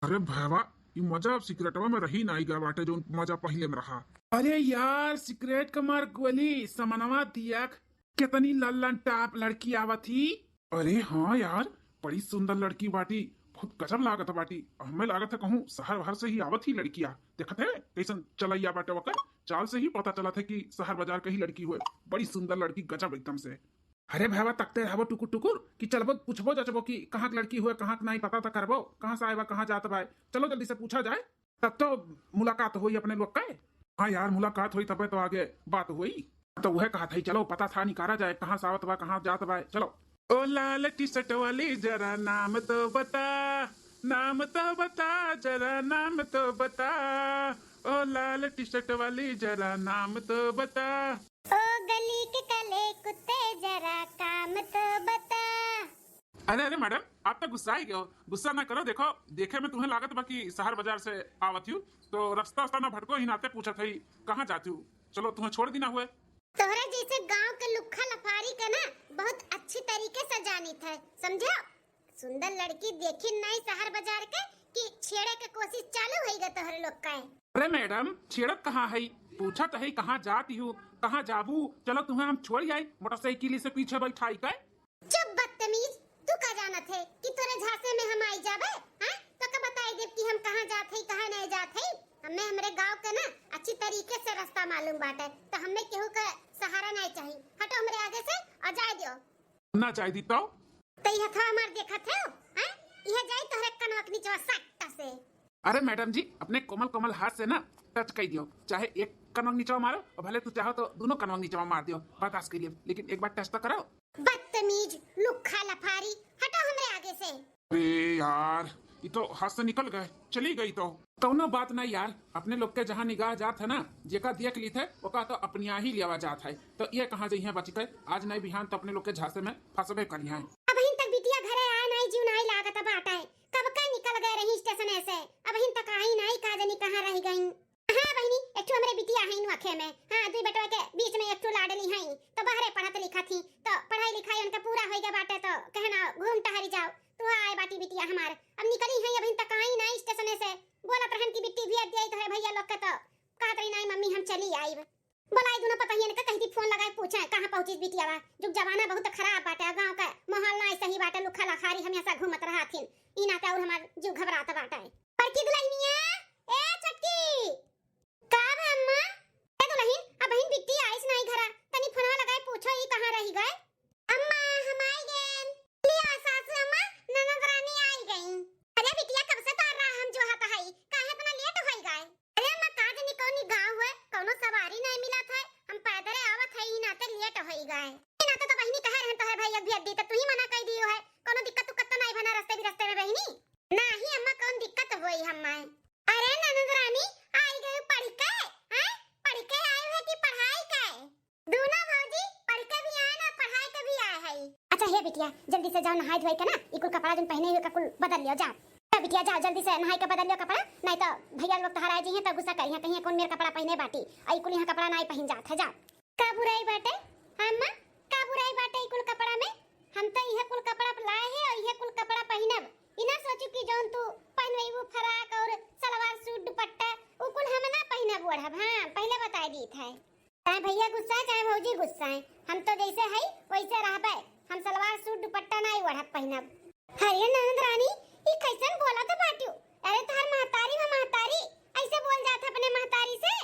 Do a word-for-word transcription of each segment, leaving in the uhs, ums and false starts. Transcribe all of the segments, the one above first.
अरे भैवा, ई मजा अब सिगरेटवा में रही नाई गया बाटे, जौन मजा पहिले में रहा। अरे यार, सिगरेट के मार गोली, समनवा दियक, कितनी लल्लन टाप लड़की आवत ही। अरे हाँ यार, बड़ी सुंदर लड़की बाटी, बहुत गजब लागत बाटी। हमें लागत है कहूँ शहर वहर से ही आवत ही लड़किया। देखत है कैसन चलैया बाटे ओकर, चाल से ही पता चलत है कि शहर बाजार के ही लड़की हुए। बड़ी सुंदर लड़की, गजब एकदम से। अरे भैवा, तकते रहबो टुकुर टुकुर कि चलबो, पूछबो जचबो कि कहाँ के लड़की हुए, कहाँ के नाई, पता तो करबो, कहाँ से आए बा, कहाँ जात बा। चलो जल्दी से पूछा जाए, तब तो मुलाकात होई अपने लोग के। हाँ यार, मुलाकात होई तबे तो आगे बात होई। तो वह कहा था, चलो पता था निकारा जाए, कहाँ से आवत बा, कहाँ जात बा। चलो। ओ लाल टी शर्ट वाली, जरा नाम तो बता, नाम तो बता, जरा नाम तो बता। ओ लाल टी शर्ट वाली, जरा नाम तो बता। ओ गली के काले कुत्ते, जरा काम तो बता। अरे अरे मैडम, आप तो गुस्सा ही गए हो। गुस्सा ना करो, देखो देखे में तुम्हें लागत बा कि शहर बाजार से आवत हूँ, तो रास्ता वास्ता ना भटको ही नाते पूछत है कहाँ जाती हूँ। चलो तुम्हें छोड़ दी ना हुए। तोहरे जैसे गांव के लुक्खा लफारी के ना बहुत अच्छी तरीके से जानित है, समझो। सुंदर लड़की देखी नहीं शहर बाजार के कि छेड़े के कोशिश चालू होई गा तोहरे लोग का। अरे मैडम, छेड़त कहाँ है, पूछत है कहाँ जाती हूँ, कहाँ जाबू। चलो तुम्हें हम छोड़ आई मोटरसाइकिल से पीछे बैठाई के। चुप बदतमीज, तू का जानत है कि तोरे झांसे में हम आई जाबे? हैं? तो का बताई देब कि हम कहाँ जात है, कहाँ नहीं जात है? हमें हमरे गांव के ना अच्छी तरीके से रास्ता मालूम बाटे, तो हमें केहू का सहारा नहीं चाहिए। हटो हमरे आगे से और जाए दियो। ना जाए दी तो? तो ये हथवा हमार देखत है, हैं? यह जाई तोहरे कनवा के नीचवा सट्टा से। अरे मैडम जी, अपने कोमल कोमल हाथ से ना टच कर दियो, चाहे एक कनवा के नीचवा मारो और भले तू चाहो तो दोनों कनवा के नीचवा मार दियो, बर्दाश्त कर लियो, लेकिन एक बार टच तो करो। बदतमीज, लुक्खा लफारी, हटो हमरे आगे से। अरे यार, ये तो हाथ से निकल गए, चली गई तो। कौनो बात नहीं यार, अपने लोग के जहाँ निगाह जात है ना, जेका देख ली थे, ओका तो अपनिया ही लेवा जात है। तो ये कहाँ जइहे बच के, आज नहीं बिहान तो अपने लोग के झांसे में फंसबे करी हैं। अबहिन तक बिटिया घरे आए नहीं, जीव नहीं लागत बाटे। कब का निकल गए रही स्टेशन से, अबहिन तक आई नहीं, का जानी कहाँ रह गई। हाँ बहिनी, एक ठो हमरे बिटिया है नोखे में, हाँ, दुई बेटवा के बीच में एक ठो लाडली है, तो बहरे पढ़त लिखत ही, तो पढ़ाई लिखाई उनका पूरा होई गया बाटे, तो कहना घूम टहरी जाओ, तो आए बाटी बिटिया हमार। अब निकली है, अबहिन तक आई नहीं स्टेशन से, बोलत रहन कि बिट्टी भी दिया तोहरे भैया लोग के, तो कहत रही नहीं मम्मी हम चली आईब। बोलाई दोनों पतहियन के कहीं फोन लगाए पूछे कहाँ पहुँची बिटिया बा। जुग जमाना बहुत खराब बाटे, गाँव के माहौल ना सही बाटे, लुखा लखारी हमेशा घूमत रहथिन, ई नाते और हमार जीव घबरात बाटे। बड़की दुल्हनिया, ए छोटकी, का बा अम्मा? ए दुल्हन, अबहिन बिट्टी आइस नाई घरा, तनी फोनवा लगाए पूछो ई कहाँ रही गए। अम्मा, हम आई गएन। लिया सासू अम्मा, ननद रानी आई गई। अरे बिटिया, कब से तोर राह हम जोहत हई, काहे इतना लेट होई गए? अरे अम्मा, का जानी कौनी गाँव हुए, कौनो सवारी नहीं मिलत है, हम पैदल आवत हई, ई नाते लेट होई गए। ई नाते तो बहिनी कहे रहन तोहरे भैया भी अद्दी, तो तू ही मना कर दियो है, कौनो दिक्कत उक्कत तो नहीं बना रस्ते भी रस्ते में बहिनी? नहीं अम्मा, कौन दिक्कत होई हम्मा? अरे ननद रानी, आई गई पढ़ के, हैं? पढ़ के आई है कि पढ़ाई के? दोनों भौजी पढ़ के भी आए ना, पढ़ाई के भी आए है। अच्छा हे बिटिया, जल्दी से जाओ नहाए धोए के ना, ई कुल कपड़ा जोन पहने हुए का कुल बदल लियो, जाओ। ए बिटिया जाओ जल्दी से नहाए के बदल लियो कपड़ा, नहीं तो भैया लोग तोहरा आए जइहें तो गुस्सा करिहें, कहिए कौन मेर कपड़ा पहने बाटी, और ई कुल यहाँ कपड़ा नहीं पहन जात है, जाओ। का बुराई बाटे? हाँ माँ, का बुराई बाटे ई कुल कपड़ा में? हम तो इहे कुल कपड़ा लाए हैं और इहे कुल कपड़ा पहनब। ई ना सोचू कि जौन तू पहनबू फ्रॉक और सलवार सूट दुपट्टा, उ कुल हम ना पहनब ओढ़ब। हाँ, पहले बताए दीत है। चाहे भैया गुस्सा है, चाहे भौजी गुस्सा है, हम तो जैसे है वैसे रहबे। हम सलवार सूट दुपट्टा नहीं ओढ़ब पहनब। अरे ननद रानी, ई कैसन बोलत बाटू? अरे तोहर महतारी बा महतारी, ऐसे बोल जात है अपने महतारी से?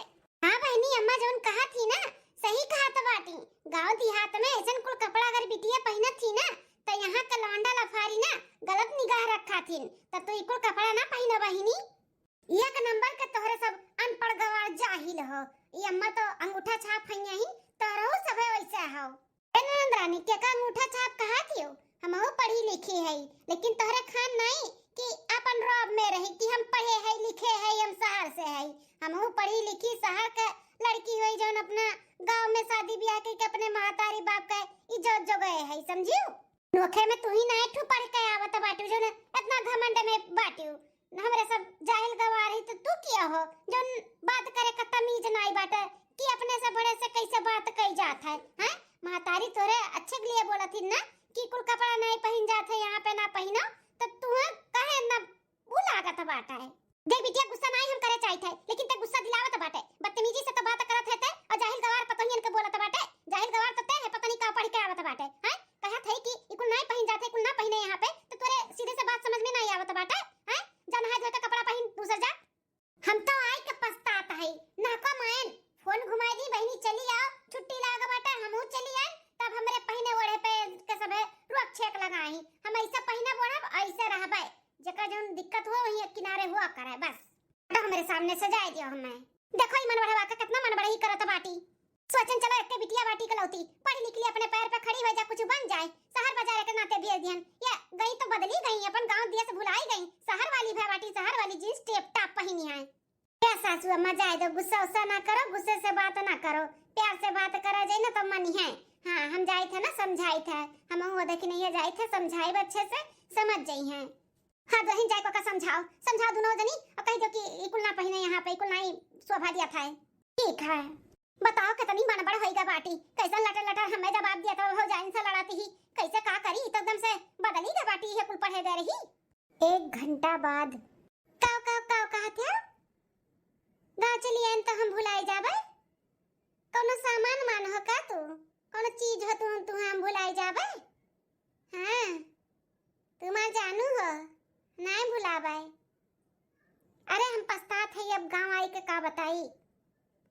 हाँ बहिनी, अम्मा जौन कहत ही ना, सही कहत बाटी। गाँव देहात में ऐसन कुल कपड़ा अगर बिटिया पहनत ही ना, त यहाँ के लौंडा लफारी ना गलत निगाह रखा थीन। त तू ई कुल कपड़ा ना पहनो बहिनी। एक नंबर के तोहरे सब अनपढ़ गवार जाहिल हो। ई अम्मा तो अंगूठा छाप हइया ही, तोहरहू सभे वैसे हो। ए ननद रानी, के का अंगूठा छाप कहा थियो? हमहू पढ़ी लिखी है, लेकिन तोहरे खान नहीं कि अपन रौब में रही कि हम पढ़े है, लिखे है, हम शहर से है। हमहू पढ़ी लिखी शहर के लड़की हुई जौन अपना गाँव में शादी ब्याह के, के अपने महतारी बाप के इज्जत जोगे है, समझियो? नोखे में तू ही ना एक ठो पढ़ के आवत बाटू जौन इतना घमंड में बाटू। हमरे सब जाहिल गवार ही तो तू किया हो, जौन बात करे का तमीज नाई बाटे कि अपने से बड़े से कैसे बात कही जात है, हैं? महतारी तोरे अच्छे के लिए बोलत ही ना कि कुल कपड़ा नहीं पहन जात है, यहाँ पे ना पहनो, तो तू काहे ना उ लागत बाटे। देख बिटिया, गुस्सा नाहीं हम करे चाहित है, लेकिन ते गुस्सा दिलावत बाटे। बदतमीजी से तो बात करत है ते, और जाहिल गवार पतोहियन के बोलत बाटे। जाहिल गवार तो ते है, पता नहीं का पढ़ के आवत बाटे, हैं? कहत है कि ई कुल नाहीं पहिन जात है, ई कुल ना पहिने यहाँ पे, तो तोरे सीधे से बात समझ में नाहीं आवत बाटे, हैं? जा नहाए धोए के कपड़ा पहिन दूसर जा। हम तो आई के पछतात है, ना को मायन, फोन घुमाई दी, बहिनी चली आओ, छुट्टी लाग बाटे, हमहू चली आए, तब हमरे पहिने ओढ़े पे के सभे रोक छेक लगाई। हम ऐसे पहिने ओढ़ब, ऐसे रहबे, जेकर जौन दिक्कत हो वही एक किनारे हुआ करे बस। हटो हमरे सामने से, जाए दियो हमें। देखो ई मन बढ़वा के कितना मन बढ़ई करत बाटी। सोचन चलो एक बिटिया बाटी कलौती, पढ़ लिख ली, अपने पैर पे खड़ी हो जा, कुछ बन जाए, शहर बाजार के नाते भेज दिहन। ये गई तो बदली गई, अपन गांव दिया से भुलाई गई, शहर वाली भय बाटी, शहर वाली जींस टेप टाप पहिनी है। क्या सासू अम्मा, जाए दो, गुस्सा उस्सा ना करो, गुस्से से बात ना करो, प्यार से बात करा जाए ना तो मनी है। हाँ, हम जाइत है ना, समझाइत है, हम वो देखी नहीं है, जाइत है, समझाई अच्छे से, समझ जाई है। हाँ, दोहिन जाए को का समझाओ, समझाओ दोनों जनी, और कह दो कि ई कुल ना पहिने यहाँ पे, ई कुल ना ही शोभा दिया था। ठीक है, बताओ कितनी मनबड़ होइगा बाटी, कैसन लटर लटर हमें जवाब दिया था, हो जाइन से लड़ाती ही, कैसे का करी, तो एकदम से बदली गा बाटी, ये कुल पढ़े दे रही। एक घंटा बाद। काव, काव, काव कहत है? गाँव चली आइन तो हम भुलाई जाबे? कौनो सामान मान हो का तू? कौनो चीज हो तू, तू हम भुलाई जाबे? हाँ, तू हमार जानू हो, नाय भुलाबे। अरे हम पछतात है, अब गाँव आई के का बताई,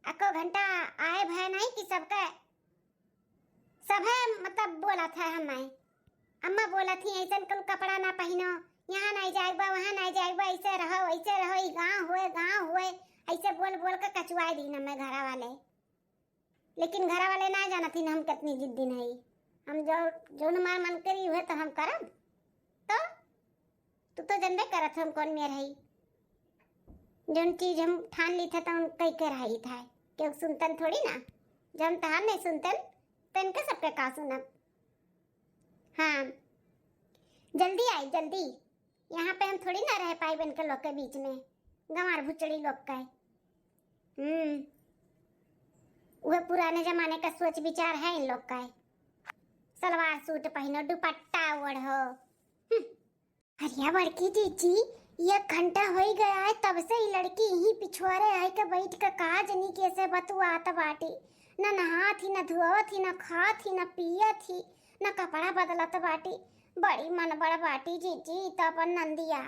एको घंटा आए भय नहीं कि सबके सभे मतलब बोलत है हमें। अम्मा बोलत ही, "ऐसन कुल कपड़ा ना पहिनो, यहाँ नहीं जाए बा, वहाँ नहीं जाए बा, ऐसे रहो, ऐसे रहो, ई गाँव हुए, गाँव हुए।" ऐसे बोल बोल के कचुआए दीन हमें घरा वाले। लेकिन घरा वाले ना जानत ही ना हम कितनी जिद्दी नहीं। हम जो, जौन हमार मन करी उहे तो हम करब। तो तू तो जनबे करत हम कौन मेर हई। जौन चीज हम ठान ली थे तो हम कई के रही था। क्यों सुनतन थोड़ी ना। जब हम तहार नहीं सुनतन तो इनके सबके का सुनब। हाँ, जल्दी आई, जल्दी। यहाँ पे हम थोड़ी ना रह पाई इनके लोग के बीच में, गंवार भुचड़ी लोग के। हम्म, वह पुराने जमाने का सोच विचार है इन लोग का। सलवार सूट पहिनो, दुपट्टा ओढ़ो। हम्म। अरे बड़की जीजी, एक घंटा होई गया है तब से ई लड़की यहीं पिछुआरे आए के बैठ के का जनी कैसे बतुआत बाटी। न नहात ही, न धुआवत ही, न खात ही, न पियत ही, न कपड़ा बदलत बाटी। बड़ी मनबड़ बाटी जीजी, तो अपन नंदिया।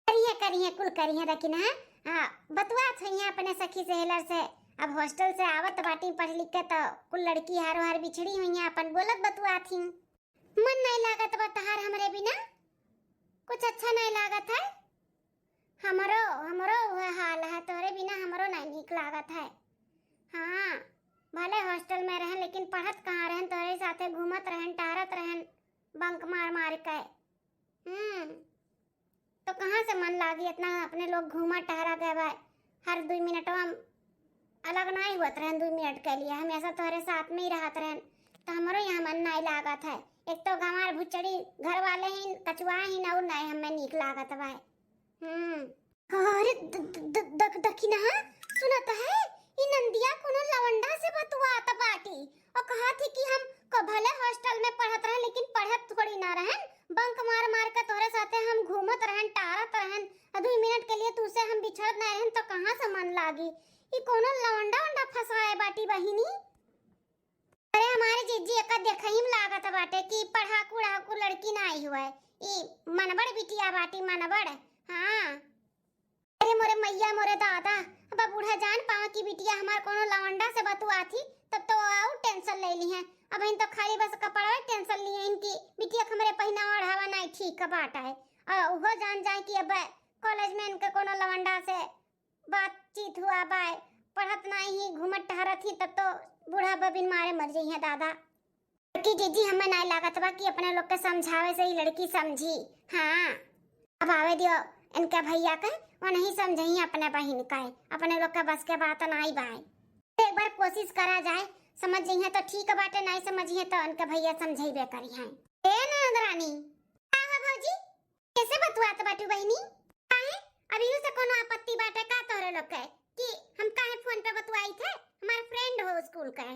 करिहे, करिहे, कुल करिहे, लेकिन हाँ, हाँ, बतुआत होइहे अपने सखी सहेलर से। अब हॉस्टल से आवत बाटी पढ़ लिख के, तो कुल लड़की हारो हार बिछड़ी होइहे, अपन बोलत बतुआत ही। मन नहीं लागत बा तहार हमरे बिना, कुछ अच्छा नहीं लागत है। हमरो, हमरो वह हाल है, तोहरे बिना हमरो नहीं नीक लागत है। हाँ, भले हॉस्टल में रहन, लेकिन पढ़त कहाँ रहन, तोहरे साथे घूमत रहन, टहरत रहन, बंक मार मार के। हम्म, तो कहाँ से मन लागी, इतना अपने लोग घूमा टहरा गए बा, हर दुई मिनटवा अलग नाई होत रहन, दुई मिनट के लिए हमेशा तोहरे साथ में ही रहत रहन, तो हमरो यहाँ मन नाई लागत है। एक तो गंवार भुचड़ी घर वाले ही कचुआ ही और नाई हमें नीक लागत बा। हम्म। अरे द-, द-, द-, दख-, दखिनहा, सुनत है, ई नंदिया कोनो लवंडा से बतुआत बाटी। और कहा थी कि हम क-, भले हॉस्टल में पढ़त रहन, लेकिन पढ़त थोड़ी ना रहन। बंक मार मार के तोहरे साथे हम घूमत रहन, टारत रहन। आ दुई मिनट के लिए तू से हम बिछड़त ना रहन, तो कहाँ से मन लागी? ई कोनो लवंडा वंडा फंसाए बाटी बहिनी। अरे हमारे जीजी एका देखही में लागत बाटे कि पढ़ाकू उड़ाकू लड़की ना आई हुआ है। ई मनबड़ बिटिया बाटी, मनबड़। हाँ। अरे मोरे मैया, मोरे दादा, अब बूढ़ा जान पावा कि बिटिया हमार कोनो लवंडा से बतुआ थी, तब तो और टेंशन ले ली है। अब इन तो खाली बस कपड़वा टेंशन लिए इनकी, बिटिया के हमरे पहिनावा ओढ़ावा नहीं ठीक बाटा है। और वो जान जाए कि अब कॉलेज में इनके कोनो लवंडा से बातचीत हुआ बाय, पढ़त नहीं ही, घूमत टहरत ही, तब तो बूढ़ा बबिन मारे मर जइहे दादा। कि जीजी, हमें नाय लागत बा कि अपने लोग के समझावे से ही लड़की समझी। हाँ, अब आवे दियो इनके भैया के, वो नहीं समझइहे अपने बहिन का, अपने लोग के बस के बात नाई बाय। एक बार कोशिश करा जाए, समझ जइहे तो ठीक बाटे, नाई समझिहे तो इनके भैया समझइबे करिहे। ए ननद रानी, का हो भौजी, कैसे बतुआत बाटू बहिनी? काहे, अभियो से कोनो आपत्ति बाटे का तोहरे लोग के कि हम काहे फोन पे बतुआई थे? हमार फ्रेंड हो स्कूल के।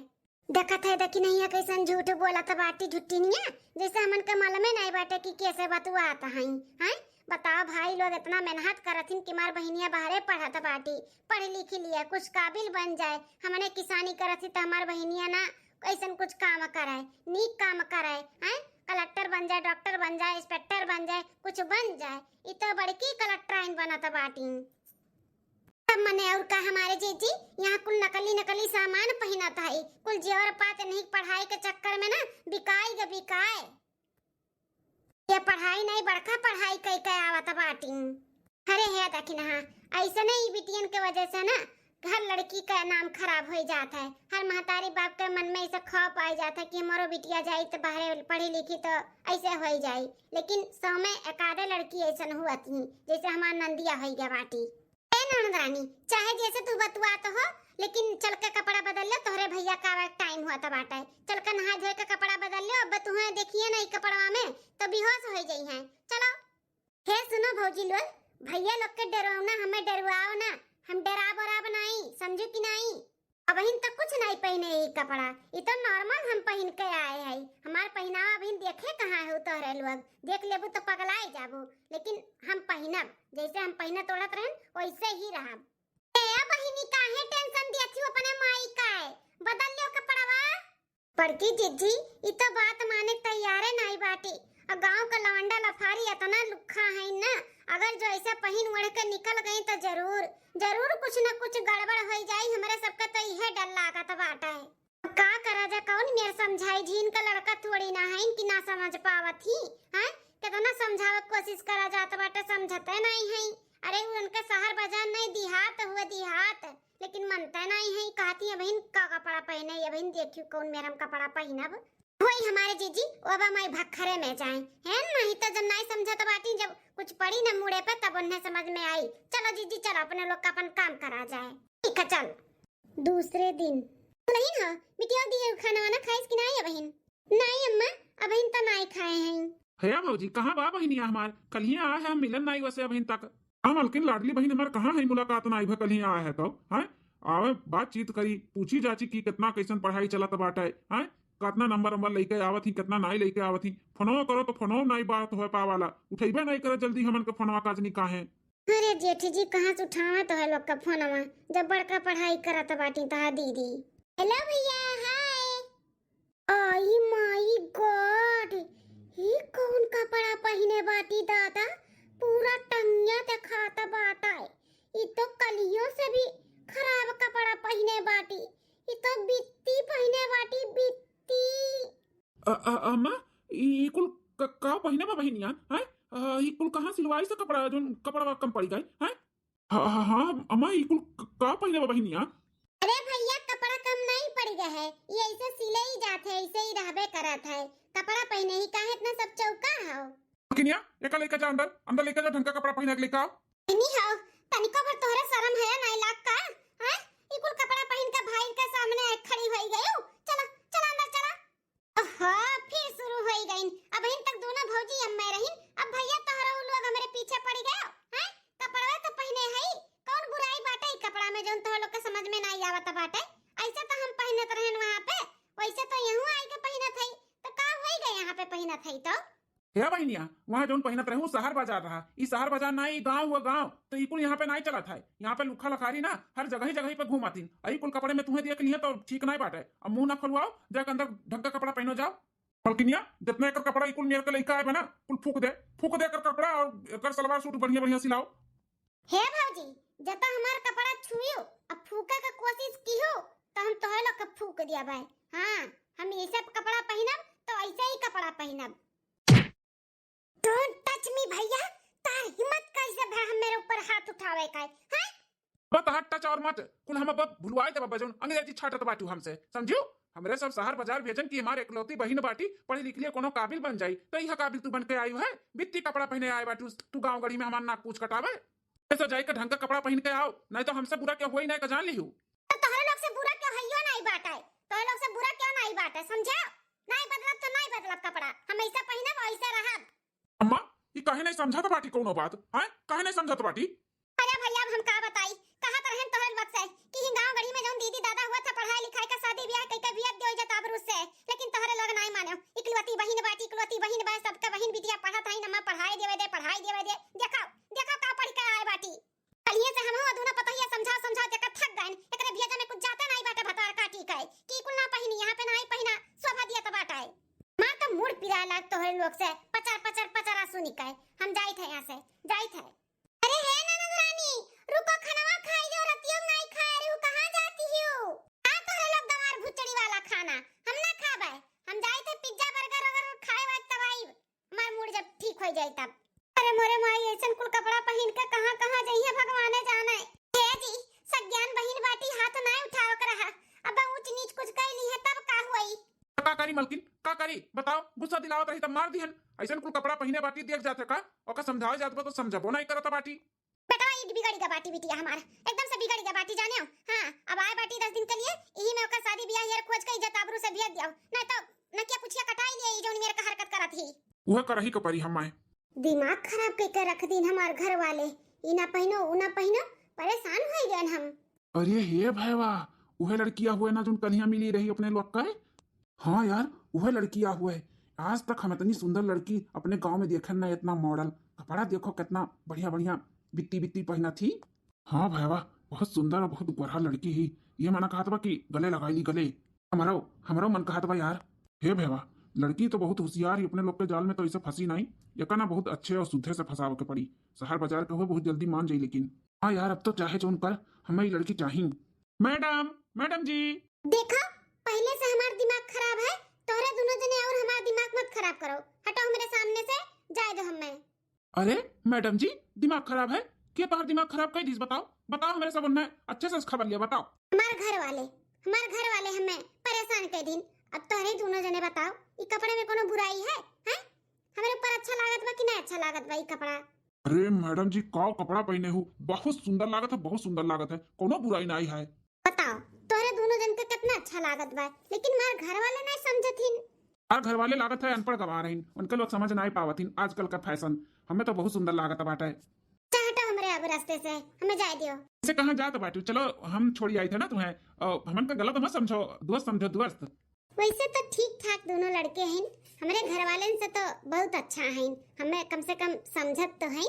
देखत है, देखी नहीं है, कैसन झूठ बोलत बाटी झुट्टिनिया, जैसे हमन के मालूमे नहीं बाटे कि कैसे बतुआत हई, हैं? बताओ भाई लोग, इतना मेहनत करथिन कि हमार बहिनिया बाहरे पढ़त बाटी, पढ़ लिख लिया, कुछ काबिल बन जाए। हमने किसानी करत ही तो हमार बहिनिया ना ऐसन कुछ काम करे, नीक काम करे, हैं? कलेक्टर बन जाए, डॉक्टर बन जाए, इंस्पेक्टर बन जाए, कुछ बन जाए। ई तो बड़की कलेक्टराइन बनत बाटी। तब मने और का हमारे जीजी, यहाँ कुल नकली नकली सामान पहिनत है, कुल जेवर पात नहीं, पढ़ाई के चक्कर में ना बिकाई ग बिकाए। ये पढ़ाई नहीं, बड़का पढ़ाई कई के आवत बाटी। अरे हे दखिनहा, ऐसे नहीं बिटियन के वजह से ना हर लड़की का नाम खराब हो जात है, हर महतारी बाप के मन में ऐसा खौफ आ जात है कि हमारो बिटिया जाई तो बाहरे पढ़ी लिखी तो ऐसे हो जाई, लेकिन सौ में एकाधे लड़की ऐसन हुआ थी जैसे हमार नंदिया हो गया बाटी। ए ननद रानी, चाहे जैसे तू बतुआत हो, लेकिन चल के कपड़ा बदल ले, तोहरे भैया का आवे टाइम हुआ था बाटे। चल के नहा धोए के कपड़ा बदल ले, अब तुहे देखिए ना ई कपड़वा में तो बेहोश हो जाई हैं। चलो। हे सुनो भौजी लोग, भैया लोग के डराओ ना, हमें डरवाओ ना, हम डराब ओराब नाई, समझू कि नाई? अबहिन तो कुछ नाई पहिने ई कपड़ा, ई तो नॉर्मल हम पहिन के आए हई। हमार पहिनावा अबहिन देखे कहाँ है तोहरे लोग, देख लेबू तो पगलाए जाबू, लेकिन हम पहिनब, जैसे हम पहिनत ओढ़त रहन वैसे ही रहब। ए बहिनी, काहे टेंशन दिया छी अपने माई का है, बदल लियो कपड़वा। बड़की जिज्जी, ई तो बात माने तैयारे नाई बाटी। आ गांव का लवंडा लफारी इतना लुक्खा है ना, अगर जो ऐसा पहिन ओढ़ के निकल गई तो जरूर, जरूर कुछ न कुछ गड़बड़ हो जाई। हमरे सबके तो इहे डर लागत बाटे। अब का करा जा, कौन मेर समझाई, झीन का लड़का थोड़ी ना है कि ना समझ पावत ही, हैं? कितना समझावे के कोशिश करा जात बाटे, समझते नहीं है। अरे उनके शहर बाजार नहीं, देहात हुए देहात, लेकिन मनते नहीं है। कहती है बहिन का कपड़ा पहने, ये बहिन देखियो कौन मेर हम कपड़ा पहनब। वही हमारे जीजी, वो अब हमारे भखरे में जाए हैं, नहीं तो जब नहीं समझत बाटी, जब कुछ पड़ी ना मुड़े पे तब उन्हें समझ में आई। चलो जीजी चलो, अपने लोग का अपन काम करा जाए। ठीक है चल। दूसरे दिन। दुल्हन हो, बिटिया दिए खाना वाना खाइस कि नहीं अबहिन? नहीं अम्मा, अबहिन तो नहीं खाए हैं। हे भौजी, कहाँ बा बहिनिया हमार? कल्हिया आए है, हम मिलन नाई वसे अबहिन तक। हाँ मलकिन, लाडली बहिन हमार कहाँ है, मुलाकात नाई भा कल्हिया आए है तो, हैं? आवे बातचीत करी, पूछी जाची कि कितना कैसन पढ़ाई चलत बाटे, हैं? कितना नंबर वंबर लेके आवत ही, कितना नाई लेके आवत ही। फोनवा करो तो फोनवा नाई बात हो पावाला, उठैबे नाई करे जल्दी हमन के फोनवा काजनी काहे। अरे जेठी जी, कहाँ से उठावत है लोग का फोनवा, जब बड़का पढ़ाई करत बाटी तहा दीदी। हेलो भैया, हाय। आई माई गॉड, ई कौन कपड़ा पहिने बाटी दादा, पूरा टंगिया देखात बाटे। ई तो कलियों से भी खराब कपड़ा पहिने बाटी। ई तो बित्ती पहिने बाटी, बित्ती। अ, अ, अम्मा, ई, ई कुल क-, का पहिने बा बहिनिया? हैं? अ, ई कुल कहाँ सिलवाई से कपड़ा, जोन कपड़ा कम पड़ गए? हैं? हाँ, हाँ, हाँ, अम्मा, ई कुल क-, का पहिने बा बहिनिया? अरे भैया, कपड़ा कम नहीं पड़ गया है, ये ऐसे सिले ही जात है, ऐसे ही रहबे करत है। कपड़ा पहिने ही काहे इतना सब चौका हो? किनिया, एका लेके जा अंदर, अंदर लेके जा, ढंग का कपड़ा पहिने के लेके आओ। इनी हो, तनिको भर तोहरे शरम है नहीं लाग का? हैं? ई कुल कपड़ा पहिन के भाई के सामने खड़ी होई गयू। चला, चला अंदर चला। ओहो, फिर शुरू होई गईन। अबहिन तक दोनों भौजी अम्मे रहिन, अब भैया तोहरा उ लोग हमरे पीछे पड़ी गयो, हैं? कपड़वे तो पहिने हई, कौन बुराई बाटे ई कपड़ा में जौन तोहर लोग के समझ में नाई आवत बाटे? ऐसे तो हम पहिनत रहन वहाँ पे, वैसे तो यहूँ आई के पहिनत हई, तो का होई गए यहाँ पे पहिनत हई तो? हे बहिनिया, वहाँ जौन पहिनत रहू शहर बाजार रहा, ई शहर बाजार ना, ई गाँव हुआ गाँव, तो ई कुल यहाँ पे नाई चलत है। यहाँ पे लुखा लखारी ना हर जगह ही जगह पे घूमतिन, ई कुल कपड़े में तुम्हें देख लिए तो ठीक नाई बाटे। अब मुँह ना खोलवाओ, जाके अंदर ढंग का कपड़ा पहनो जाओ। मलकिनिया, जितना एकर कपड़ा ई कुल मेर के लइका आए बा ना, कुल फूक दे, फूक दे एकर कपड़ा और एकर सलवार सूट बढ़िया बढ़िया सिलाओ। हे भौजी, जब हमार कपड़ा छुयो, अब फूके के कोशिश किहो, तो हम तोहे लोग के फूक दिया भाई। हाँ, हम ऐसे कपड़ा पहिनब, तो ऐसे ही कपड़ा पहिनब। Don't touch me भैया, तार हिम्मत कैसे भा हम मेरे ऊपर हाथ उठावे का है, हैं? अब तहार टच और मत, कुल हम अब भुलवाए देबा बजौन अंग्रेजी छाटत बाटू हमसे, समझू? हमरे सब शहर बाजार भेजन की हमार एकलौती बहिन बाटी, पढ़ी लिख लिए कोनो काबिल बन जाई, तो यह काबिल तू बन के आयु है? बित्ती कपड़ा पहने आए बाटू तू गाँव गढ़ी में हमार नाक पूछ कटावे? ऐसा जाए के ढंग का कपड़ा पहन के आओ, नहीं तो हमसे बुरा क्या हुआ ही नहीं का जान लिहू। तो तोहरे लोग से बुरा क्यों हइयो नहीं बाटे, तोहरे लोग से बुरा क्यों नहीं बाटे, समझा? नहीं बदलब तो नहीं बदलब कपड़ा, हम ऐसा पहिनब, ऐसे रहब। अम्मा, ई काहे नहीं समझत बाटी कोनो बात, हैं? काहे नहीं समझत बाटी? अरे भैया, अब हम का बताई, कहत रहन तोहरे लोग से कि ही गाँव गढ़ी में जौन दीदी दादा हुआ था, पढ़ाई लिखाई का शादी ब्याह कई के बियाह दियो जाता अब रूस से, लेकिन तोहरे लोग नहीं मानो। इकलौती बहिन बाटी, इकलौती बहिन बा, सबके बहिन बिटिया पढ़त है, नमा पढ़ाई देवे दे, पढ़ाई देवे दे, दे, से पचर पचर पचर आंसू निकाय। हम जाइत है यहाँ से, जाइत है। अरे हे ननद रानी, रुको, खनवा खाई जाओ, रतियो में नाई खाए रहे हो, कहाँ जाती हो? का तोहरे लोग गंवार भुचड़ी वाला खाना हम ना खाबे, हम जाइत है पिज्जा बर्गर वगैरह खाए वाए तब आई, हमार मूड जब ठीक हो जाए तब। अरे मोरे माई, ऐसन कुल कपड़ा पहिन के कहाँ कहाँ जइहे भगवाने जाने। हे जी, सज्ञान बहिन बाटी, हाथ नाई उठावे के रहा, अब ऊंच नीच कुछ कह ली है तब का हुई? का करी मलकिन, का करी बताओ, गुस्सा दिलावत रही तब मार दिहन। ऐसन कुल कपड़ा पहिने बाटी देख जात है का? ओका समझावे जात बा तो समझबो नाई करत बाटी। बेटवा ई बिगड़ गया बाटी बिटिया हमार, एकदम से बिगड़ गया बाटी जाने हो। हाँ, अब आए बाटी दस दिन के लिए, यही में ओकर शादी ब्याह यार खोज के इज्जत आबरू से भेज दियो, नहीं तो नकिया पुछिया कटाई लिए ई जौन मेरे का हरकत करत ही। उहे करही के परी हम माए। दिमाग खराब कइके रख दीन हमार घर वाले, ई ना पहिनो, ऊ ना पहिनो, परेशान हो गए हम। अरे हे भैवा, उहे लड़किया हुए ना जोन कलिया मिली रही अपने लोग का? हाँ यार, उहे लड़किया हुए। आज तक हम इतनी सुंदर लड़की अपने गांव में देखे ना, इतना मॉडल कपड़ा देखो, कितना बढ़िया बढ़िया बित्ती बित्ती पहना थी। हाँ भैवा, बहुत सुंदर और बहुत गोरहा लड़की ही। ये मना कहत बा कि गले लगाई ली, गले। हमरो, हमरो मन कहत बा यार। हे भैवा, लड़की तो बहुत होशियार ही, अपने लोग के जाल में तो ऐसे फंसी नहीं। एका ना बहुत अच्छे और सुधे से फंसावे के पड़ी। शहर बाजार के हुए बहुत जल्दी मान जाई, लेकिन हाँ यार, अब तो चाहे जोन कर, हमें ये लड़की चाहिए। मैडम, मैडम जी। देखो, पहले से हमार दिमाग खराब है, तोहरे दोनों जने और हमार दिमाग मत खराब करो। हटो हमरे सामने से, जाए दो हमें। अरे मैडम जी, दिमाग खराब है? के तोहर दिमाग खराब कर दिस? बताओ, बताओ हमरे सब उन्हें अच्छे से खबर लिया, बताओ। हमार घर वाले, हमार घर वाले हमें परेशान कर दिन। अब तोहरे दोनों जने बताओ, ई कपड़े में कोनो बुराई है, हैं? हमरे ऊपर अच्छा लागत बा कि नहीं अच्छा लागत बा ई कपड़ा? अरे मैडम जी, का कपड़ा पहने हो, बहुत सुंदर लागत है, बहुत सुंदर लागत है, कोनो बुराई नहीं है। बताओ, तोहरे दोनों जन के कितना अच्छा लागत बा, लेकिन हमार घर वाले नहीं समझत हिन। हमार घर वाले लागत है अनपढ़ गंवार हिन, उनके लोग समझ नहीं पावत हिन आजकल का फैशन। हमें तो बहुत सुंदर लागत बाटे। अच्छा हटो हमरे अब रास्ते से, हमें जाए दियो। से कहाँ जात बाटू? चलो हम छोड़ी आई थे ना तुम्हें। अ, हमन का गलत मत समझो, दोस्त समझो, दोस्त। वैसे तो ठीक ठाक दोनों लड़के हैं, हमरे घर वाले से तो बहुत अच्छा हैं, हमें कम से कम समझत तो हैं।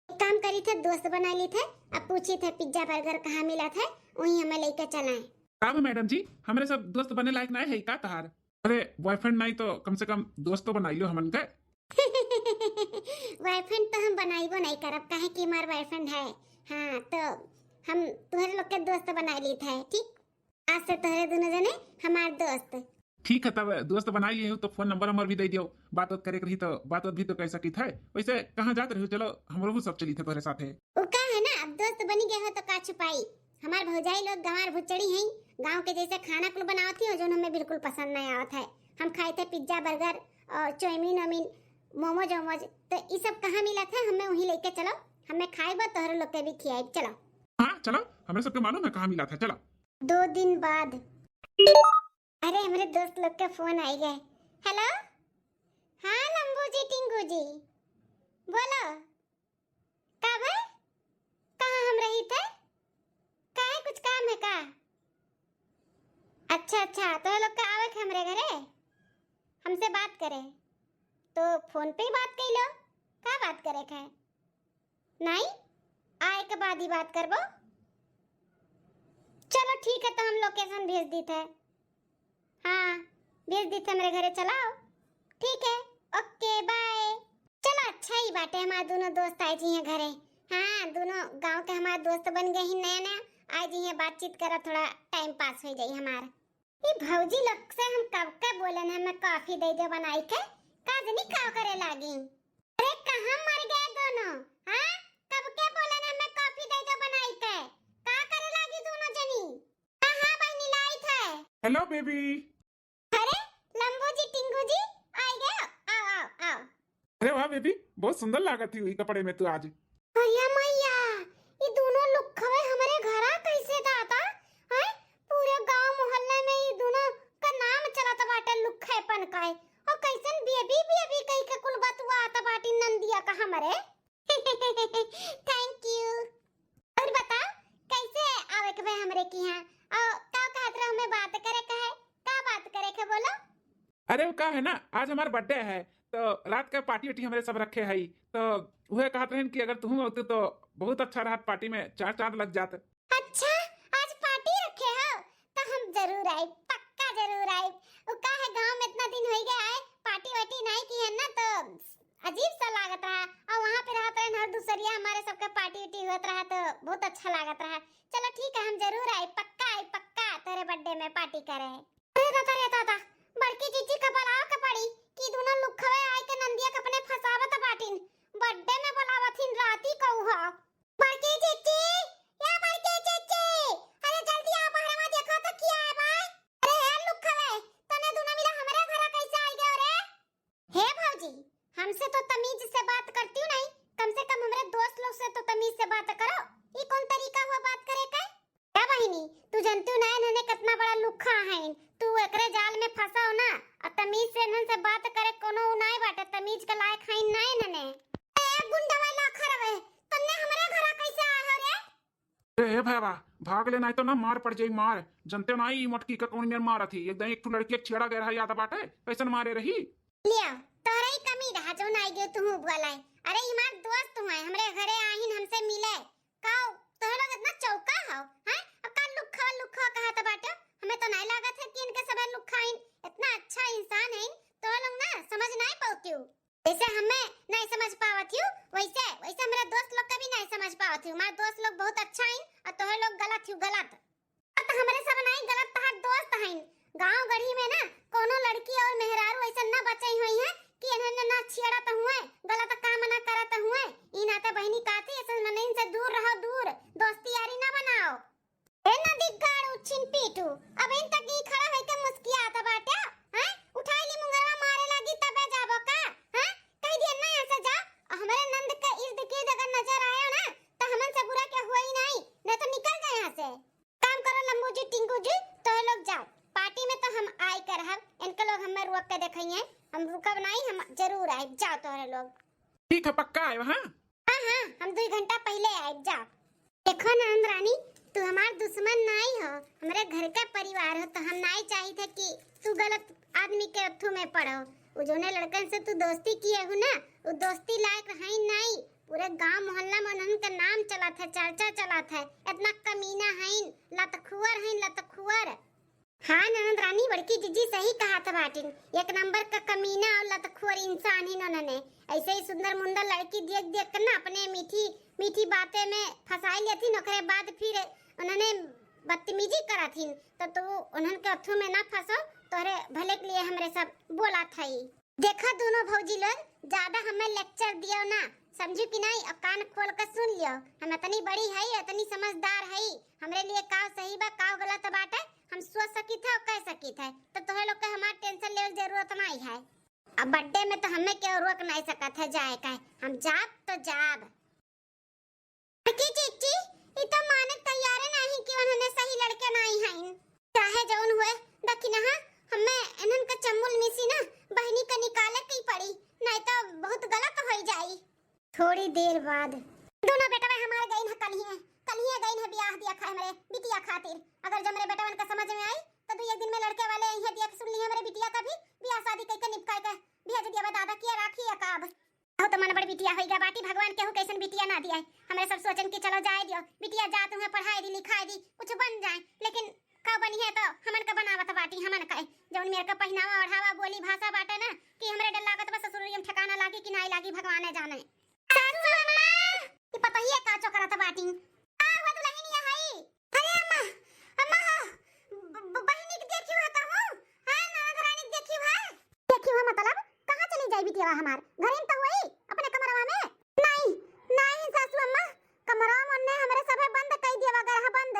एक काम करी थे, दोस्त बना ली थे, अब पूछी थे पिज्जा बर्गर कहाँ मिला थे, वहीं हमें लेके चलाएं। का बा मैडम जी, हमरे सब दोस्त बने लायक नहीं है का तहार? अरे बॉयफ्रेंड नहीं तो कम से कम दोस्त तो बनाई लो हमन के। बॉयफ्रेंड तो हम बनाइबो नहीं करब, काहे कि हमार बॉयफ्रेंड है। हाँ, तो हम तुम्हारे लोग के दोस्त बना ली थे, ठीक? आज से तोहरे दोनों जने हमार दोस्त। ठीक है, तब दोस्त बना लिए हो तो फोन नंबर नंबर भी दे दियो, बात बात करे के रही तो बात बात भी तो कर सकित है। वैसे कहाँ जात रही हो? चलो हमरो सब चली थे तोहरे साथे। उ का है ना, अब दोस्त बनी गए हो तो का छुपाई। हमार भौजाई लोग गंवार भुचड़ी हैं, गांव के जैसे खाना कुल बनावत ही हो, जोन हमें बिल्कुल पसंद नहीं आवत है। हम खाए थे पिज्जा बर्गर और चाउमीन वाउमीन, मोमोज वोमोज, तो ई सब कहाँ मिला था? हमें वहीं लेके चलो, हमें खाए बा, तोहरे लोग के भी खियाए, चलो। हाँ चलो, हमें सबके मालूम है कहाँ मिला था, चलो। दो दिन बाद। अरे हमरे दोस्त लोग के फोन आई गए। हेलो, हाँ लंबू जी, टिंगू जी, बोलो। का भाई, कहाँ हम रही थे? काहे, कुछ काम है का? अच्छा अच्छा, तो लोग का आवे के हमरे घरे, हमसे बात करे, तो फोन पे ही बात कर लो। का बात करे के है? नहीं, आए के बाद ही बात करबो। चलो ठीक है, तो हम लोकेशन भेज दी थे। हाँ, भेज दी थे हमरे घरे, चलाओ। ठीक है, ओके, बाय। चलो अच्छा ही बाटे, हमार दोनों दोस्त आए जी हैं घरे। हाँ, दोनों गांव के हमार दोस्त बन गए ही नया नया, आए जी हैं, बातचीत करा, थोड़ा टाइम पास हो जाई हमार। ई भौजी लोग से हम कब के बोलन है, हमें कॉफी दे दो बनाई के, का जनी का करे लागी। अरे कहाँ मर गए दोनों? हाँ, कब के बोलन है, हमें कॉफी दे दो बनाई के, का करे लागी दोनों जनी? हाँ हाँ बहनी, लाई थे। हेलो बेबी। अरे लंबू जी, टिंगू जी, आई गए, आओ आओ आओ। अरे वाह बेबी, बहुत सुंदर लागत ही ई कपड़े में तू आज। अरे मैया, ई दोनों लुक्खवे हमरे घरा कैसे दादा? हैं? पूरे गांव मोहल्ला में ई दोनों का नाम चलत बाटे लुक्खेपन का। और कैसन बेबी बेबी कह के कुल बतुआत बाटी नंदिया का हमरे। थैंक यू। और बताओ, कैसे आवे के बा हमरे की यहाँ? और का कहत रहो, हमें बात करे के है? का बात करे के, बोलो। अरे वो का है ना, आज हमार बर्थडे है, तो रात का पार्टी वार्टी हमरे सब रखे है, तो वह कहत रहन कि अगर तुम होते तो बहुत अच्छा रहत, पार्टी में चार चांद लग जात। अच्छा, आज पार्टी रखे हो, तो हम जरूर आइब, पक्का जरूर आइब। वो का है, गांव में इतना दिन हो गया है, पार्टी वार्टी नाई किहन ना, तो अजीब सा लागत रहा। और वहाँ पे रहत रहे हर दूसरिया, हमारे सबके पार्टी वार्टी होत रहा, तो बहुत अच्छा लागत रहा। चलो ठीक है, हम जरूर आई, पक्का आई, पक्का तेरे बर्थडे में पार्टी करे। अरे दादा रे दादा, बड़की जीजी का बुलावे के पड़ी कि दोनों लुखवे आई के नंदिया के अपने फंसावत बाटिन। बर्थडे में बुलावत हिन राती का उहा। बड़की जीजी, या बड़की जीजी, अरे जल्दी आओ, बहरवा देखो तो क्या है भाई। अरे हे लुखवे, तने दोनों मिला हमरे घरा कैसे आई गयो रे? हे भौजी, हमसे तो तमीज से बात करती हूँ नहीं, कम से कम हमरे दोस्त लोग से तो तमीज से बात करो। ई कौन तरीका हुआ बात करे का? क्या बहिनी, तू जनती हूँ ना इन्हने कितना बड़ा लुखा है, तू एकरे जाल में फंसाओ ना। और तमीज से इन्हन से बात करे कोनो उ नाई बाटे, तमीज के लायक है नाई इन्हने। ए गुंडवा लाखर वे, तन्ने हमरे घरा कैसे आए हो रे? ए, ए भैया, भाग ले, नाई तो ना मार पड़ जाई, मार। जनते नाई ई मोटकी का कौन मेर मारत ही, एकदम एक ठो लड़की छेड़ा गए रहा, याद बाटे, कैसन मारे रही। लिया, तोहरा ही कमी रहा, जो नाई गयो तुहू बोलाए। अरे, ई हमार दोस्त हुए, हमरे घरे आहिन हमसे मिले। का तोहरा लोग इतना चौका हो, हैं? अब का लुखवा लुखवा कहत बाटे? हमें तो नाई लागत है कि इनके सबे लुखा आइन, इतना अच्छा इंसान है, तोहरा लोग ना समझ नाई पावती हो। जैसे हमें नाई समझ पावत हो, वैसे, वैसे हमरे दोस्त लोग का भी नाई समझ पावत हो। हमारे दोस्त लोग बहुत अच्छा है और तोहरा लोग गलत हो, गलत। अब तो हमरे सब नाई गलत, तहार दोस्त हईन। गांव गढ़ी में ना कोनो लड़की और मेहरारू ऐसन ना बचई होई है कि इन्हन ना छेड़त हुए, गलत काम ना करत हुए। ई नाते बहिनी काती ऐसन मनइन से दूर रहो, दूर, दोस्ती यारी ना बनाओ। ए नदी गाड़ू छिन पीटू, अब इन तक ई खड़ा होई के मुस्कियात बाटे, हैं? उठाई ली मुंगरवा मारे लागी तबे जाबो का, हैं? कह दिए ना ऐसे जा, हमरे नंद के इर्द गिर्द अगर नजर आयो ना, तो हमन से बुरा के होई नहीं, नहीं तो निकल जाए यहाँ से। काम करो लंबू जी, टिंकू जी, तोहे लोग जाओ, पार्टी में तो हम आई कर हब, इनके लोग हमें रोक के देखइए, हम रुकब नहीं, हम जरूर आइब, जाओ तोहरे लोग। ठीक है, पक्का आइब, हाँ? हाँ, हाँ, हम दो घंटा पहले आइब, जाओ। देखो ननद रानी, तू हमार दुश्मन नहीं हो, हमरे घर का परिवार हो, तो हम नहीं चाहित है कि तू गलत आदमी के अथू में पड़ो। उ जोने लड़कन से तू दोस्ती किए हो ना, उ दोस्ती लायक है नहीं, पूरे गांव मोहल्ला में उन्हन के नाम चलत है, चर्चा चलत है, इतना कमीना हईन, लतखुअर हईन, लतखुअर। हाँ ननद रानी, बड़की जीजी सही कहत बाटिन, एक नंबर का कमीना और लतखुअर इंसान ही उन्हने। ऐसे ही सुंदर मुंदर लड़की देख देख के ना अपने मीठी मीठी बातें में फंसाई लेथिन, ओकरे बाद फिर उन्हने बदतमीजी करथिन, तो तू उन्हन के अथू में ना फंसो, तोहरे भले के लिए हमरे सब बोला था। देखा दोनों भौजी लोग, ज्यादा हमें लेक्चर दियो ना, समझू कि नहीं? अब कान खोल के सुन लियो, हम इतनी बड़ी है, इतनी समझदार है, हमरे लिए काव सही बा, काव गलत बाटे, हम सोच सकित है और कह सकित है, तो तोहे लोग के हमार टेंशन लेवे के जरूरत नहीं है। अब बर्थडे में तो हमें केहू रोक नहीं सकत है जाए का, हम जाब तो जाब। की चिच्ची, ई तो माने तैयारे नहीं कि उन्होंने सही लड़के नहीं हैं। चाहे जौन हुए, दखिनहा, हमें इन्हन का चम्मुल मिसी ना बहिनी का निकाले की पड़ी, नहीं तो बहुत गलत हो जाई। थोड़ी देर बाद दोनों बेटवा हमारे गइन है कलिए, कलिए गइन है ब्याह दिया खाए हमरे बिटिया खातिर। अगर जो हमरे बेटवन का समझ में आई तो दू एक दिन में लड़के वाले आई है दिया के सुन ली हमरे बिटिया का भी ब्याह शादी कई के निपकाए के भेज दिया दादा किया राखी है काब। बहुत मन बड़ बिटिया होइगा बाटी, भगवान केहू कैसन बिटिया ना दिया है। हमरे सब सोचन कि चलो जाए दियो, बिटिया जा तुम्हें पढ़ाई दी, लिखाई दी, कुछ बन जाए, लेकिन का बनी है तो हमन का बनावत बाटी, हमन का जौन मेर का पहनावा ओढ़ावा, बोली भाषा बाटे ना कि हमरे डर लागत बा ससुर हम ठिकाना लागी कि नाई लागी, भगवान जाने। सासू अम्मा, ये पतोहिए का चोकरत बाटी। का हुआ दुल्हनिया हई? अरे अम्मा, अम्मा हो, ब-, ब-, बहिनी के देखी हुआ कहूँ? हाँ, ननद रानी के देखी हुआ? देखी हुआ मतलब? कहाँ चली जाई बिटिया हमार? घरे में तो हुई, अपने कमरवा में? नहीं, नहीं सासू अम्मा, कमरवा में उन्ने हमरे सभे बंद कई दिया, गरहा बंद।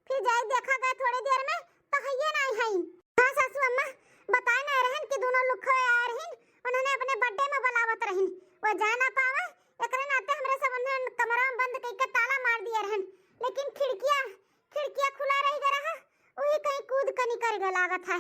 फिर जाई देखा गए थोड़ी देर में, तो हइये नहीं हई। हाँ सासू अम्मा, बताए नहीं रहन कि दोनों लुखवे आए रहिन, उन्होंने अपने बर्थडे में बुलावत रहिन, वो जा ना पावे, एकरे नाते हमरे सब उन्हें कमरा में बंद कई के ताला मार दिए रहन, लेकिन खिड़किया, खिड़किया खुला रह गया रहा, वही कहीं कूद के निकल गए लागत है।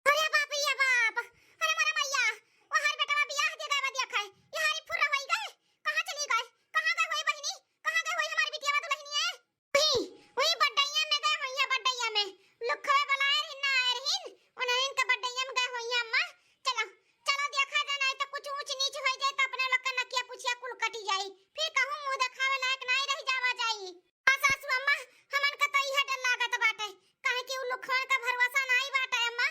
अरे बाप रे बाप, अरे मोरे मैया, वो हर बेटवा बियाह दे गए बा, देख है, ये हारी फुर्रा होई गए, कहाँ चली गए, कहाँ गए होई बहिनी, कहाँ गए होई हमारी बिटिया दुल्हनिया? वही, वही बड्डैया में गए होइया, बड्डैया में। लुखवे बुलाए रहिन, ना आए रहिन। उन्हें इनका बड्डैया में गए होइया अम्मा। चलो, चलो देखा जाए, नहीं तो कुछ ऊंच नीच हो जाए तो अपने लोग का नकिया पुछिया कुल कटी जाई। फिर कहूँ मुंह दिखावे लायक नहीं रह जावा जाई। हाँ सासू अम्मा, हमन का तो इहे डर लागत बाटे। काहे कि उ लुखवन का भरोसा नहीं बाटे अम्मा।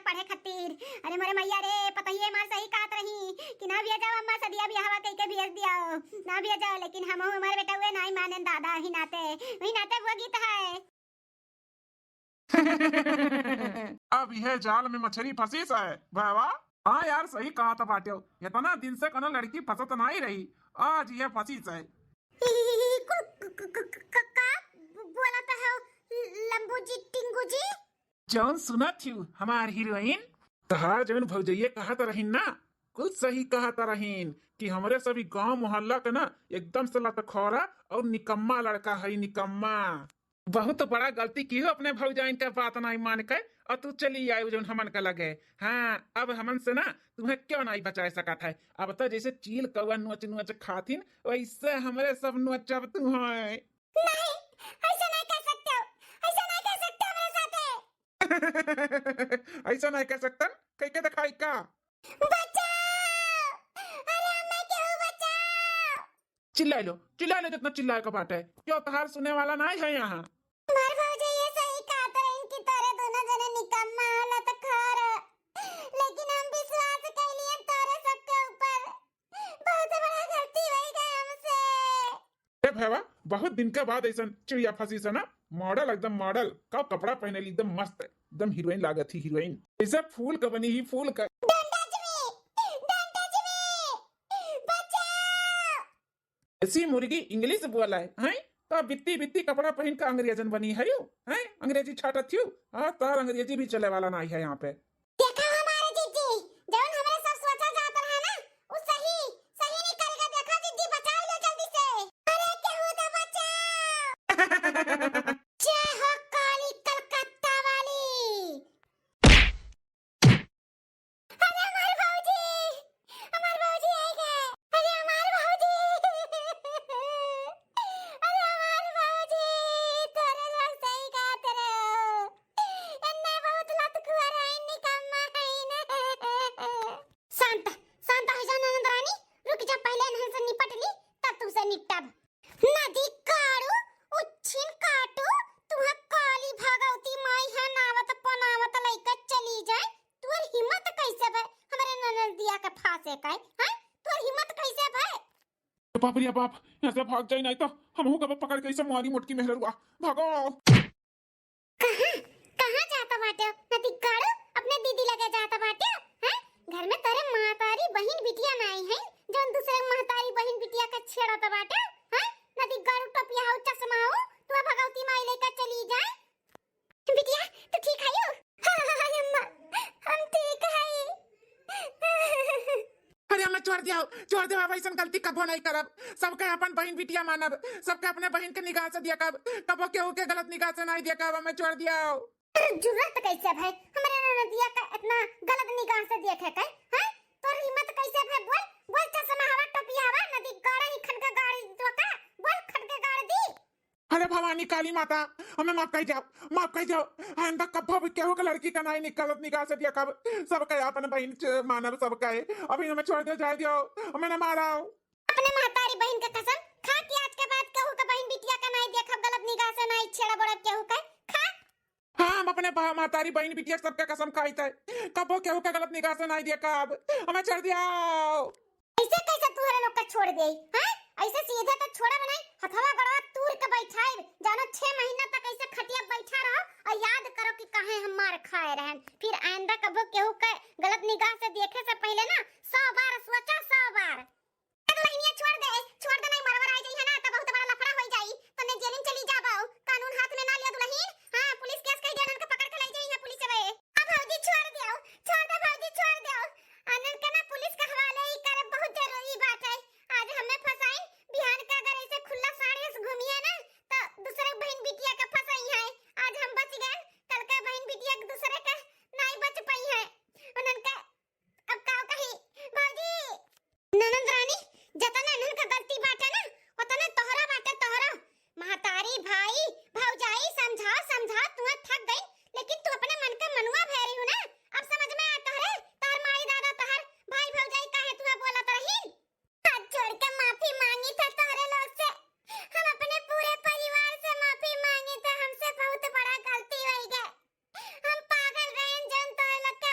पढ़े खातिर। अरे मोरे मैया रे, पतोहिए हमार सही कहत रही कि ना भेजाओ अम्मा, सदिया बियाहवा कइके भेज दियाओ, ना भेजाओ, लेकिन हमहू हमार बेटउए नाई मानेन दादा, वही नाते, वही नाते वो गीत है। अब यह जाल में मछरी फंसी से, बाबा। हाँ यार, सही कहत बाट्यो, इतना दिन से कोनो लड़की फंसत नाई रही, आज यह फंसी से। कुल क-, क-, क-, क-, का बोलत हो लंबू जी, टिंगू जी? जौन सुनत हिउ हमार हीरोइन, तहार जौन भौजइये कहत रहीन ना, कुल सही कहत रहीन कि हमरे सभी गांव मोहल्ला के ना एकदम से लतखोरा और निकम्मा लड़का है, निकम्मा। बहुत बड़ा गलती किहो अपने भौजाइन का बात नाई मान के, और तू चली आयु जौन हमन का लगे। हाँ, अब हमन से ना तुम्हें क्यों नाई बचाए सकत है। अब तो जैसे चील कौआ नोच नोच खाथिन, वैसे हमरे सब नोचब तू है। नहीं, ऐसा नहीं कर सकते हो, ऐसा नहीं कर सकते हो मेरे साथ। ऐसा नहीं कर सकते, कह के दिखाई का? बचाओ! अरे अम्मा, केहू बचाओ! चिल्लाइ लो, चिल्लाइ लो, जितना चिल्लाए का बाटे। क्यों, तहार सुने वाला नाई है यहाँ। हमार भौजी ये सही कहत रहीन कि तोरे दोनों जने निकम्मा हो, लतखोर। लेकिन हम विश्वास कैलियन तोरे सबके ऊपर। बहुत बड़ा गलती होइ गई हमसे। ए भैया, बहुत दिन के बाद ऐसन चिड़िया फंसी से ना, मॉडल, एकदम मॉडल। का कपड़ा पहने ली, एकदम मस्त, एकदम हीरोइन लागत ही, हीरोइन। ऐसे फूल का बनी ही, फूल का। Don't touch me! Don't touch me! बचाओ! ऐसी मुर्गी इंग्लिश बोला है, हैं? तो बित्ती बित्ती कपड़ा पहन के अंग्रेजन बनी है यू, हैं? अंग्रेजी छाटत यू? हाँ, तार अंग्रेजी भी चले वाला नाई है यहाँ पे। देखा हमारे जीजी, जौन हमरे सब सोचा जात रहा ना, उ सही, सही निकल गया। देखा जीजी, बचाओ लो जल्दी से। अरे केहू तो बचाओ। जय हो काली कलकत्ता वाली। अरे हमार भौजी, हमार भौजी आइ गए। अरे हमार भौजी, अरे हमार भौजी, तोरे लोग सही कहत रहे हो। एन्ने बहुत लतखुआ रही, निकम्मा है ना। शांत, शांत हो जा ननद रानी, रुक जा, पहले इन्हन से निपट ली, तब तुमसे निपटब। नदी काड़ू, उच्छिन काटू, तुहा काली भगवती माई है, नावत पनावत लइका चली जाए। तुहर हिम्मत कैसे भय हमरे ननदिया के फांसे का, हैं? तुहर हिम्मत कैसे भय? बाप रे बाप, यहाँ से भाग जाई, नाई तो हमहू कब पकड़ के इसे मारी मोटकी मेहररुआ। भागो। कहाँ, कहाँ जाता बाटे? नदी काड़ू, अपने दीदी लगे जाता बाटे, हैं? घर में तोरे महतारी बहिन बिटिया नाई है, जौन दूसरे महतारी बहिन बिटिया के छेड़त बाटे, हैं? नदी काड़ू, टोपिया हो, चश्मा हो, तू भगवती माई लेकर चली जाए। बिटिया, तू ठीक है यू? हाँ, हाँ, हाँ, अम्मा, हम ठीक है। अरे अम्मा, छोड़ दिया, छोड़ दिया, अब ऐसन गलती कबो नहीं करब। सबके अपन बहिन बिटिया मानब, सबके अपने बहिन के निगाह से देखब, कबो केहू के गलत निगाह से नहीं देखब। अम्मा, छोड़ दिया। तोर जुर्रत कैसे भय हमरे ननदिया का इतना गलत निगाह से देखे के, हैं? तोर हिम्मत कैसे भय? बोल, बोल, चश्मा हवा, टोपी हवा, नदी गाड़ा ही खन के गाड़ी तो का? बोल, खन के गाड़ दी। अरे भवानी काली माता, हमें माफ कर जाओ, माफ कर जाओ। आइंदा कब्बो भी केहू के लड़की का नाई निकलत निगाह से देखब, सबके अपन बहिन च-, मानब सबके। अभी हमें छोड़ दो, जाए दियो, हमें ना मारो। अपने महतारी बहिन के कसम खा कि आज के बाद केहू के बहिन बिटिया का नाई देखब, गलत निगाह से नाई छेड़ा बड़ब केहू के। खा। हाँ, हम अपने बा-, महतारी बहिन बिटिया सबके कसम खाई थे, कब्बो केहू के गलत निगाह से नाई देखब, हमें छोड़ दियो। ऐसे कैसे तुहरे लोग का छोड़ देई, हैं? ऐसे सीधे तो छोड़ब नहीं, हथवा गड़वा तूर के बैठाइब। जानो, छह महीना तक ऐसे खटिया बैठा रहो और याद करो कि काहे हम मार खाए रहन। फिर आइंदा कबो केहू के गलत निगाह से देखे से पहले ना सौ बार सोचा, सौ बार। ए दुल्हनिया, छोड़ दे, छोड़ दे, नहीं मरवर आ जाई है ना, तो बहुत बड़ा लफड़ा हो जाई। तने जेल में चली जाबो, कानून हाथ में ना लियो दुल्हन। हाँ, पुलिस केस कह दिया, उनके पकड़ के ले जाई है पुलिस में। अब भौजी छोड़ दियो, छोड़ दे भौजी, छोड़ दियो। अनन के ना पुलिस के हवाले ही करब बहुत जरूरी बात है। आज हमें फंसाई, बिहान के अगर ऐसे खुला साड़ी से घूमिए ना, तो दूसरे बहन बिटिया के फंसाई है। आज हम बच गए, कल के बहन बिटिया एक दूसरे के नहीं बच पाई है। उनन के अब का कही भौजी। ननद रानी, जतना इन्हन का गलती बाटे ना, उतने तोहरा बाटे, तोहरा। महतारी, भाई, भौजाई, समझाओ, समझाओ, तुआ थक गई, लेकिन तू अपने मन का मनुआ भैरी हूँ ना। अब समझ में आ तोहरे, तोहर माई, दादा, तोहर भाई, भौजाई काहे तुआ बोलत रही? हाथ जोड़ के माफी मांगी था तोहरे लोग से, हम अपने पूरे परिवार से माफी मांगी था, हमसे बहुत बड़ा गलती हो गया। हम पागल रहन जौन तोहरे लोग के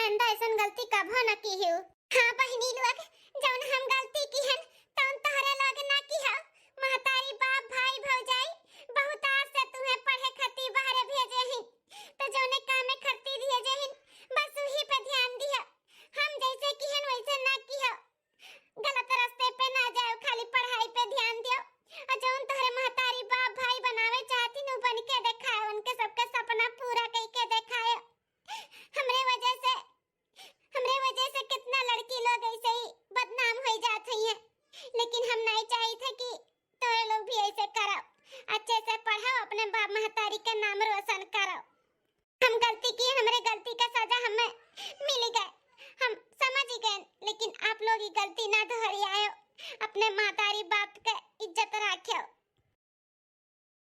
चंदा, ऐसन गलती कभो न किहू। हाँ बहिनी लोग,